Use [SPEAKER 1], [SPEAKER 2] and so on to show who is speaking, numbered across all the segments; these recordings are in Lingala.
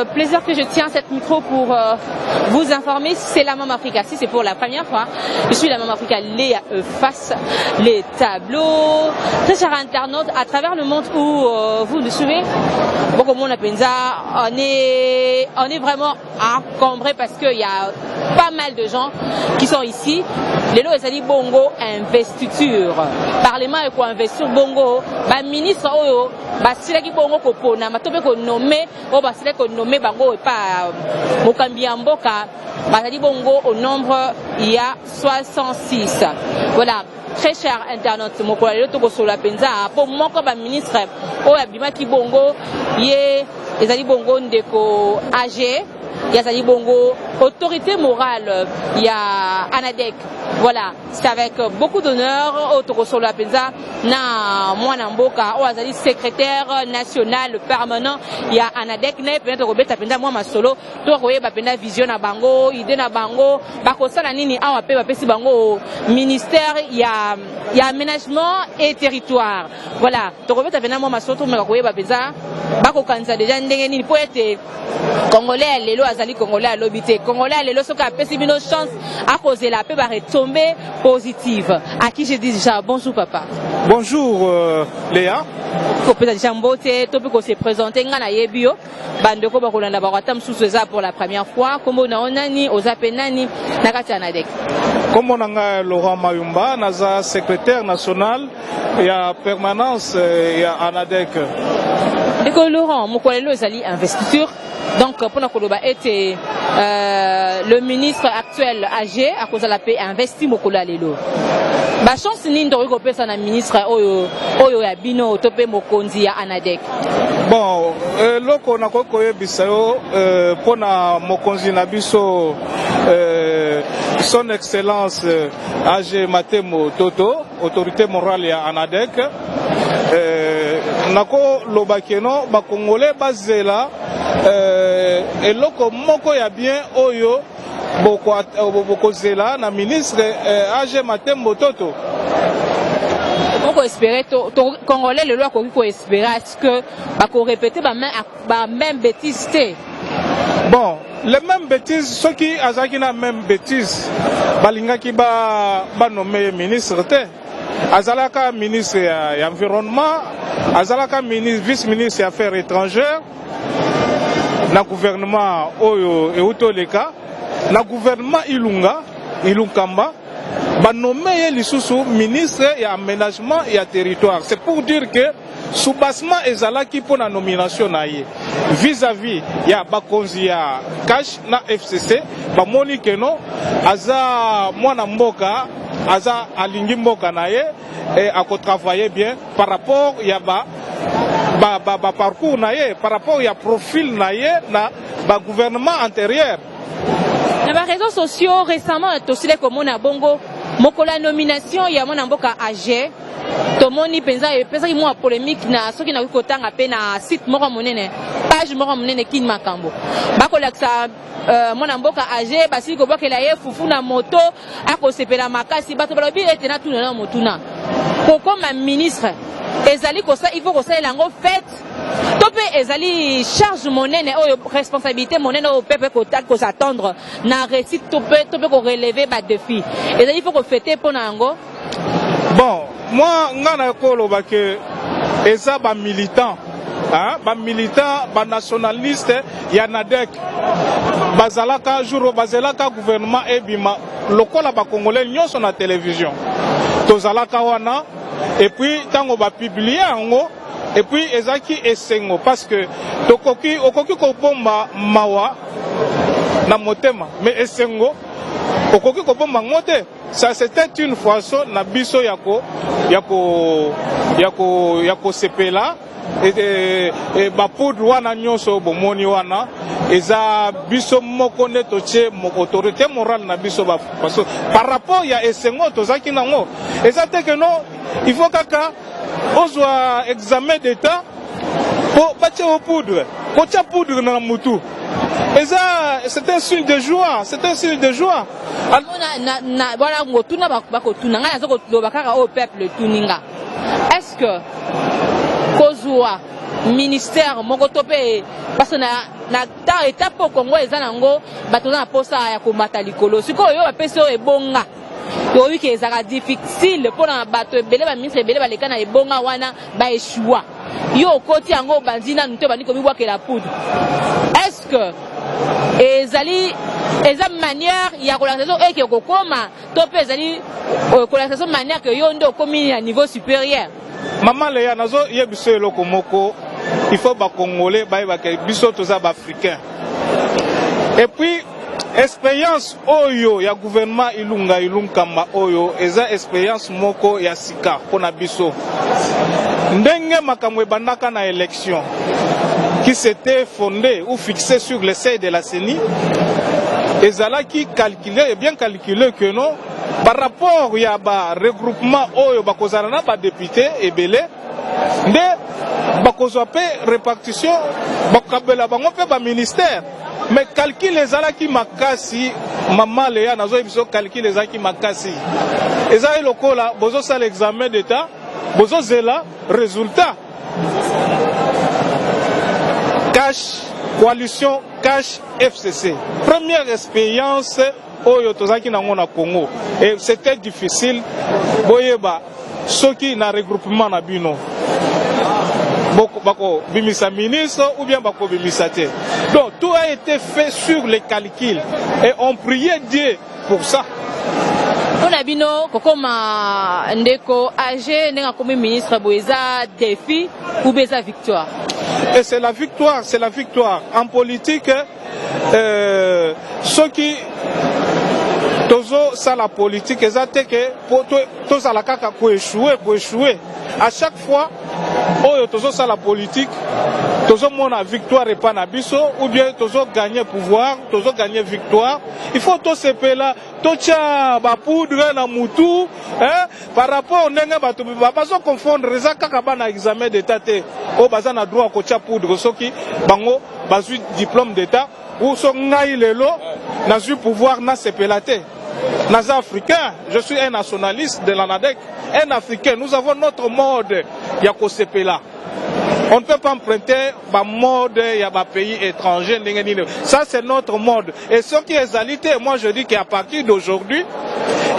[SPEAKER 1] plaisir que je tiens cette micro pour vous informer. C'est la Maman Africa. Si c'est pour la première fois, je suis la Maman Africa Léa face les tableaux. Très chers internautes, à travers le monde où vous nous suivez, beaucoup monde on est vraiment encombré parce qu'il y a pas mal de gens qui sont ici. Lelo ezali bongo investiture. Parlement ekoinvestir bongo baministre oyo basilaki bongo koponama to mpe konommer, oyo basilaki konommer bango epa mokambi ya mboka. Bazali bongo au nombre ya 66. Voilà, très cher internaute, mokolo ya lelo tokosolola mpenza mpo moko baministre oyo abimaki bongo, ye ezali bongo ndeko AG, ye azali bongo autorité morale ya ANADEC. Voilà, c'est avec beaucoup d'honneur oyo tokosolola mpenza na mwana mboka oyo azali secrétaire national permanent ya ANADEC. Na ye mpenza tokobeta mpenza mwa masolo, tokoyeba mpenza vision na bango, idée na bango, bakosala nini awa mpe bapesi bango ministère ya aménagement et territoire. Voilà, tokobeta mpenza mwa masolo, tomeka koyeba mpenza bakokanisa déjà ndenge nini, mpo ete Congolais ya lelo azali Congolais alobi te. Congolais ya lelo, soki apesi bino chance, akozela mpe baretombées positive. À qui je dis déjà bonjour, papa.
[SPEAKER 2] Bonjour Léa.
[SPEAKER 1] Kopesa déjà mbote to mpe kose présenter. Ngai nayebi yo, bandeko bakolanda bango ata mosusu eza pour la première fois. Kombo na yo nani? Oza mpe nani na kati ya ANADEC?
[SPEAKER 2] Kombo na ngai Laurent Mayumba, naza secrétaire national ya permanence ya ANADEC.
[SPEAKER 1] Ndeko Laurent, mokolo lelo ezali investiture, donc mpona koloba ete le ministre actuel AG akozala mpe investi mokolo ya lelo. Bachance nini tokoki kopesa na ministre oyo ya bino to mpe mokonzi ya ANADEC?
[SPEAKER 2] Bon, eloko nakoki koyebisa yo mpo na mokonzi na biso, son excellence AG Matemo Toto, autorité morale ya ANADEC, nakoloba que non, Bakongolais bazela eloko moko ya bien oyo bokozela na ministre AG Matembo Toto.
[SPEAKER 1] Okoespérer, Congolais lelo akoki koespérer à ce que bakorépéter bamême bêtise te?
[SPEAKER 2] Bon, les mêmes bêtises, soki azalaki na même bêtise, balingaki banommer ye ministre te. Azalaka ministre ya environnement, azalaka ministre, vice ministre ya affaires étrangères na gouvernement oyo euti oleka. Na gouvernement Ilunga Ilunkamba, banommer ye lisusu ministre ya aménagement ya territoire. C'est pour dire que soubassement ezalaki mpo na nomination na ye vis-à-vis ya bakonzi ya CACH na FCC. Bamoni que non, aza mwana mboka, aza alingi mboka na ye e akotravailler bien par rapport ya ba parcours na ye, par rapport ya profil na ye na bagouvernement antérieur.
[SPEAKER 1] Na baréseaux sociaux récemment, tosili komona bongo mokolo ya nomination ya mwana mboka AG, tomoni mpenza epesaki mwa polémique na soki nakoki kotanga mpe na site moko monene, page moko monene Kini Makambo, bakolakisa mwana mboka AG basili kobwakela ye fufu na moto, akosepela makasi. Bato balobi ete natuna na motuna: kokoma ministre ezali il faut kosalela yango fête to mpe ezali charge monene oyo, responsabilité monene oyo mpe kos'attendre na réussite to mpe korelever badéfi? Ezali faut kofêter mpo na yango?
[SPEAKER 2] Bon, moi nga na koloba que eza bamilitant, bamilitant, banationaliste ya ANADEC bazalaka jour bazelaka gouvernement ebima lokola Bakongolais nyonso na télévision. Tozalaka wana et puis ntango bapublier yango, et puis ezalaki esengo parce que tokoki, okoki kobomba mawa na motema, mais esengo okoki kobomba yango te. Ça, c'était une façon na biso ya kosepela. Bapoudre wana nyonso bomoni wana, eza biso moko nde totie autorité morale na biso bafaçon par rapport ya esengo tozalaki nango. Eza te que non, il faut kaka ozwa examen d'état po batie yo poudre. Kotia poudre na mutu eza, c'est un signe de joie, c'est un signe de joie.
[SPEAKER 1] Wana ngotuna, bakotuna ngai, naza koloba kaka oyo peuple etuni nga. Est ce que kozwa ministère moko to mpe parce na na ta étape oyo Congo eza nango, bato oza na posa ya komata likolo. Sikoyo oyo bapesi oyo ebonga, oyoki ke ezalaka difficile mpona bato ebele, baministre ebele baleka na ebonga wana, baéchouer. Yo okoti yango, obandi nanu te, obandi komibwakela poudre. Est ce que ezali eza manière ya kolakisa so eke okokoma, to mpe ezali kolakisa so manière ke yo nde okomi na niveau supérieur?
[SPEAKER 2] Mama Leya, nazoyebisa eloko moko. Il faut Bacongolais bayebaka, biso toza Baafricain. Et puis expérience oyo ya gouvernement Ilunga Ilunkamba oyo eza expérience moko ya sika mpona biso. Ndenge makambo ebandaka na élection qui s'était fondée ou fixée sur le seuil de la CENI, ezalaki calculé et bien calculé que non, par rapport ya baregroupement oyo bakozala na badéputé ebele, nde bakozwa mpe répartition, bakokabela bango mpe baministère. Mais calcul ezalaki makasi. Mama Leya, nazoyebi biso, calcul ezalaki makasi. Ezalaki lokola bozosala examen d'état, bozozela résultat. CACH, coalition CACH FCC, première expérience oyo tozalaki nango na Congo, et c'était difficile. Boyeba soki na regroupement na bino bakobimisa ministre ou bien bakobimisa te. Donc tout a été fait sur les calculs et on priait Dieu pour ça.
[SPEAKER 1] Mpona bino, kokoma ndeko AG ndenge akomi ministre boye, eza défi ou bien eza victoire?
[SPEAKER 2] Et c'est la victoire, c'est la victoire en politique. Soki tozosala politique, eza te ke tozala kaka koéchouer, koéchouer à chaque fois. Oyo tozosala politique, tozomona victoire epa na biso ou bien tozogagner pouvoir, tozogagner victoire, il faut tosepela, totya bapoudre na mutu, hein, par rapport ndenge bato bazoconfondre. Eza kaka bana examen d'état te oyo baza na droit kotya poudre soki bango bazwi diplôme d'état ou so ngai lelo nazwi pouvoir, nasepela te. Naza Africain, je suis un nationaliste de l'ANADEC, un Africain. Nous avons notre mode ya kosepela. On ne peut pas emprunter bamode ya bapays étranger ndenge nini. Ça, c'est notre mode. Et soki ezali te, moi je dis qu'à partir d'aujourd'hui,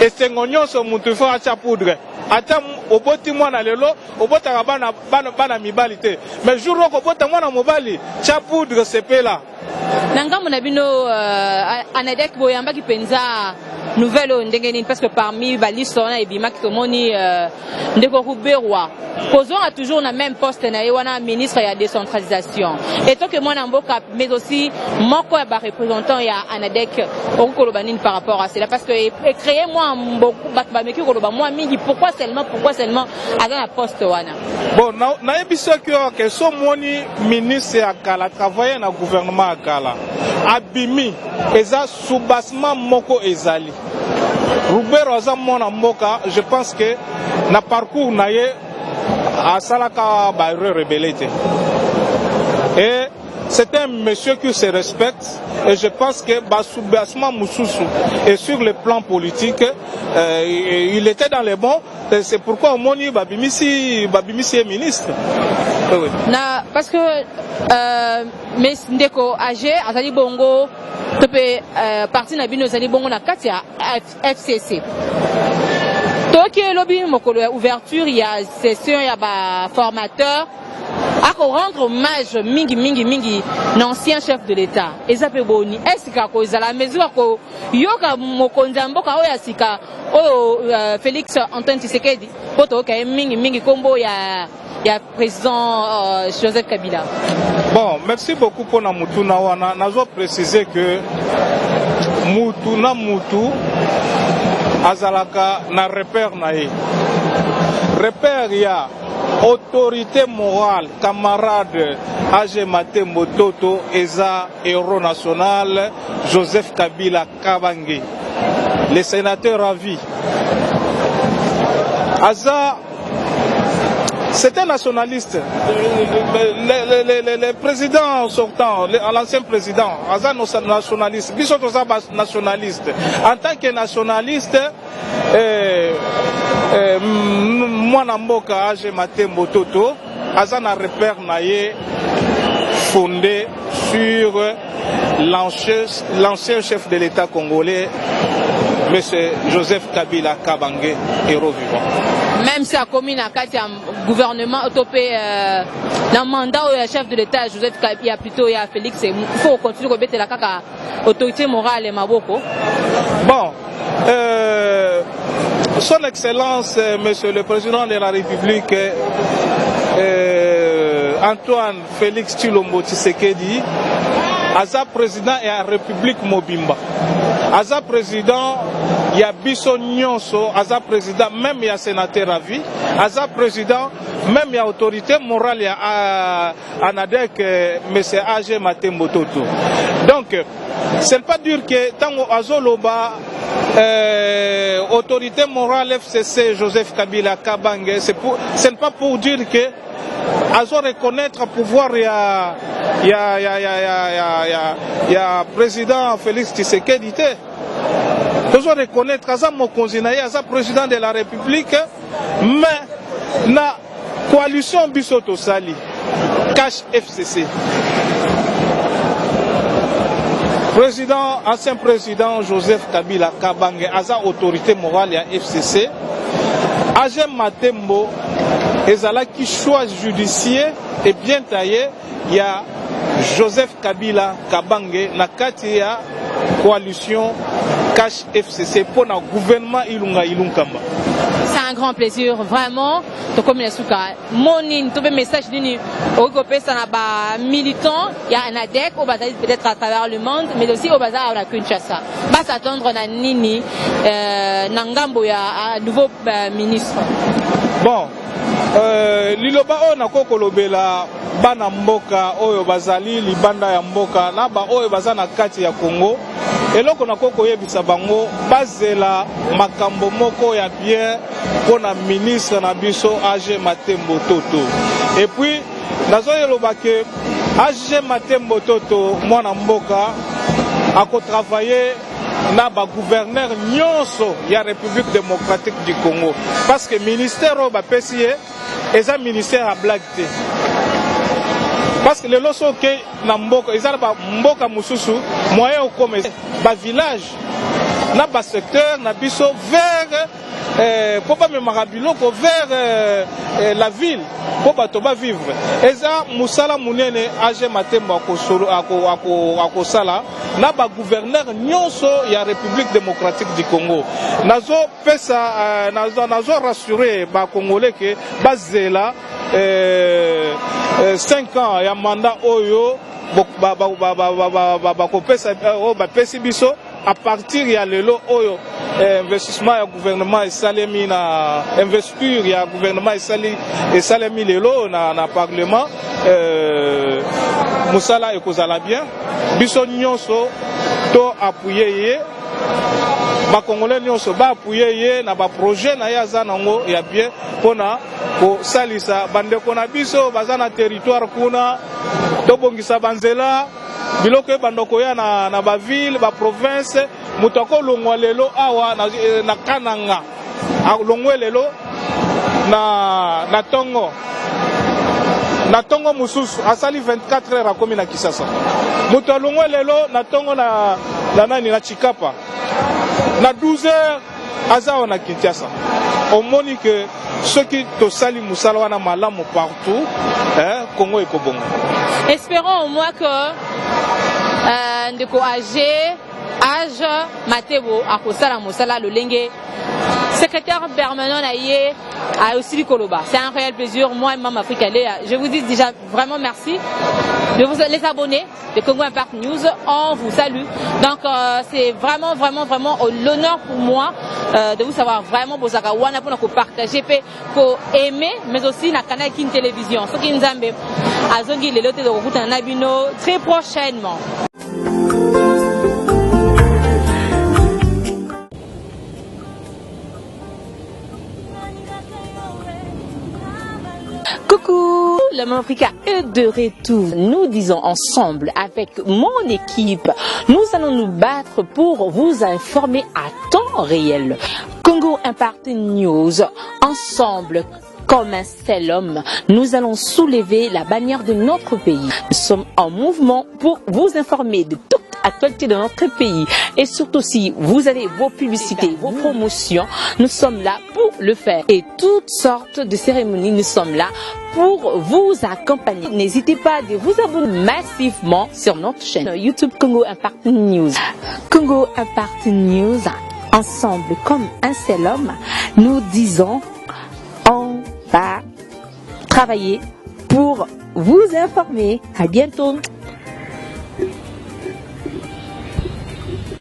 [SPEAKER 2] esengo nyonso, mutu faut atya poudre. Ata oboti mwana lelo, obotaka bana, bana, bana mibali te, mais jour oko obota mwana mobali, tya poudre, sepela.
[SPEAKER 1] Na ngambo na bino, ANADEC, boyambaki mpenza nouvelle oyo ndenge nini? Parce que parmi baliste wana ebimaki, tomoni ndeko Ruberwa kozonga toujours na même poste na ye wana, ministre ya décentralisation. Etoke mwana mboka, mais aussi moko ya bareprésentant ya ANADEC, okoki koloba nini par rapport à cela? Parce que ecréer mwa bato bameki koloba mwa mingi: pourquoi seulement, pourquoi seulement aza na poste wana?
[SPEAKER 2] Bon, nayebi soki oyo ke so omoni ministre ya kala, travaille na gouvernement ya kala, abimi, eza soubassement moko ezali. Ruberwa aza mwana mboka. Je pense que na parcours na ye asalaka baerreur ebele te et c'est un monsieur qui se respecte. Et je pense que basoubassement mosusu et sur le plan politique, il était dans les bons. C'est pourquoi omoni babimisi ye ministre, oui.
[SPEAKER 1] Na parce que mais ndeko AG azali bongo to mpe parti na bino ezali bongo na kati ya FCC. Toyoki elobi mokolo ya ouverture ya session ya baformateur, akorendre hommage mingi mingi mingi na ancien chef de l'État. Eza mpe boni, esika kozala mesure koyoka mokonzi ya mboka oyo ya sika oyo, Félix Antoine Tshisekedi, mpo toyoka ye mingi mingi nkombo ya président Joseph Kabila?
[SPEAKER 2] Bon, merci beaucoup mpona mutuna wana. Nazo préciser que mutu na mutu azalaka na repère na ye. Repère ya autorité morale, camarade AG Matembo Toto, eza héros national Joseph Kabila Kabange, le sénateur à vie. Aza, c'est un nationaliste. Le président sortant, l'ancien président, aza nationaliste. Biso toza nationaliste. En tant que nationaliste, mwana mboka AG Matembo Toto aza na repère na ye fondé sur l'ancien chef de l'État congolais, M. Joseph Kabila Kabange, héros vivant.
[SPEAKER 1] Même si akomi na kati ya gouvernement to mpe na mandat oyo ya chef de l'État Joseph ya plutôt ya Félix, il faut continuer kobetela kaka autorité morale maboko?
[SPEAKER 2] Bon, son Excellence, Monsieur le Président de la République, Antoine Félix Tshilombo Tshisekedi, aza président ya République mobimba, aza président ya biso nyonso, aza président même ya sénateur à vie, aza président même ya autorité morale ya ANADEC, monsieur AG Matembo Toto. Donc c'est pas dire que ntango azoloba autorité morale FCC Joseph Kabila Kabange, ce n'est pas pour dire que azo reconnaître pouvoir ya président Félix Tshisekedi te. Tozo reconnaître, aza mokonzi na ye, aza président de la République, mais na coalition biso tosali CACH FCC, président, ancien président Joseph Kabila Kabange aza autorité morale ya FCC. AG Matembo ezalaki choix judiciaire et bien taillé ya Joseph Kabila Kabange na kati ya coalition CACH FCC mpo na gouvernement Ilunga Ilunkamba.
[SPEAKER 1] C'est un grand plaisir vraiment. Tokomi na suka. Monini to mpe message nini okoki kopesa na bamilitant ya ANADEC oyo bazali peut-être à travers le monde, mais aussi oyo baza awa na Kinshasa, bas'attendre na nini na ngambo ya nouveau ministre?
[SPEAKER 2] Bon, liloba oyo nakoki kolobela bana mboka oyo bazali libanda ya mboka na baoyo baza na kati ya Congo, eloko nakoki koyebisa bango, bazela makambo moko ya bien mpo na ministre na biso AG Matembo Toto. Et puis nazoyeloba ke AG Matembo Toto, mwana mboka, akotravaille na bagouverneur nyonso ya République démocratique du Congo, parce que ministère oyo bapesi ye eza ministère ya blague te, parce que lelo soki na mboka eza na bamboka mosusu, moyen okoma bavillage na basecteur na biso vers mpo bamemaka biloko vers la ville mpo bato bavivre, eza mosala monene. AG Matembo akosala na bagouverneur nyonso ya République démocratique du Congo. Nazopesa, nazo rassurer bacongolais ke bazela 5 ans ya mandat oyo bakopesa, oyo bapesi biso à partir ya lelo oyo investissement ya gouvernement esalemi, na investiture ya gouvernement esali, esalemi lelo na parlement. Mosala ekozala bien. Biso nyonso to appuyer ye, bakongolais nyonso baappuyer ye na baprojet na ye aza nango ya bien mpona kosalisa bandeko na biso baza na territoire kuna. Tobongisa banzela, biloko ebanda koya na baville, baprovince. Moto akolongwa lelo awa na Kananga, alongwe lelo na ntongo, na ntongo mosusu asali 24 heures, akomi na Kisasa. Moto alongwe lelo na ntongo na nani, na Tshikapa, na 12 heures aza awa na Kinshasa. Omoni ke soki tosali mosala wana malamu partout, Congo ekobonga.
[SPEAKER 1] Espérons au moins que ndeko AG Matebo akosala mosala lolenge secrétaire permanent na ye osili koloba. C'est un réel plaisir. Moi, Mama Africa Léa, je vous dis déjà vraiment merci de vous les abonnés de Congo Impact News. On vous salue. Donc c'est vraiment vraiment vraiment l'honneur pour moi de vous savoir vraiment bozaka wana mpona kopartager mpe koaimer, mais aussi na canal Kin Télévision. Soki Nzambe azongi lelo te, tokokutana na bino très prochainement. Coucou, la Maman Africa est de retour. Nous disons ensemble avec mon équipe, nous allons nous battre pour vous informer à temps réel. Congo Impact News, ensemble. Comme un seul homme, nous allons soulever la bannière de notre pays. Nous sommes en mouvement pour vous informer de toute actualité de notre pays. Et surtout si vous avez vos publicités, vos promotions, nous sommes là pour le faire. Et toutes sortes de cérémonies, nous sommes là pour vous accompagner. N'hésitez pas de vous abonner massivement sur notre chaîne YouTube Congo Impact News. Congo Impact News, ensemble comme un seul homme, nous disons on va travailler pour vous informer. À bientôt.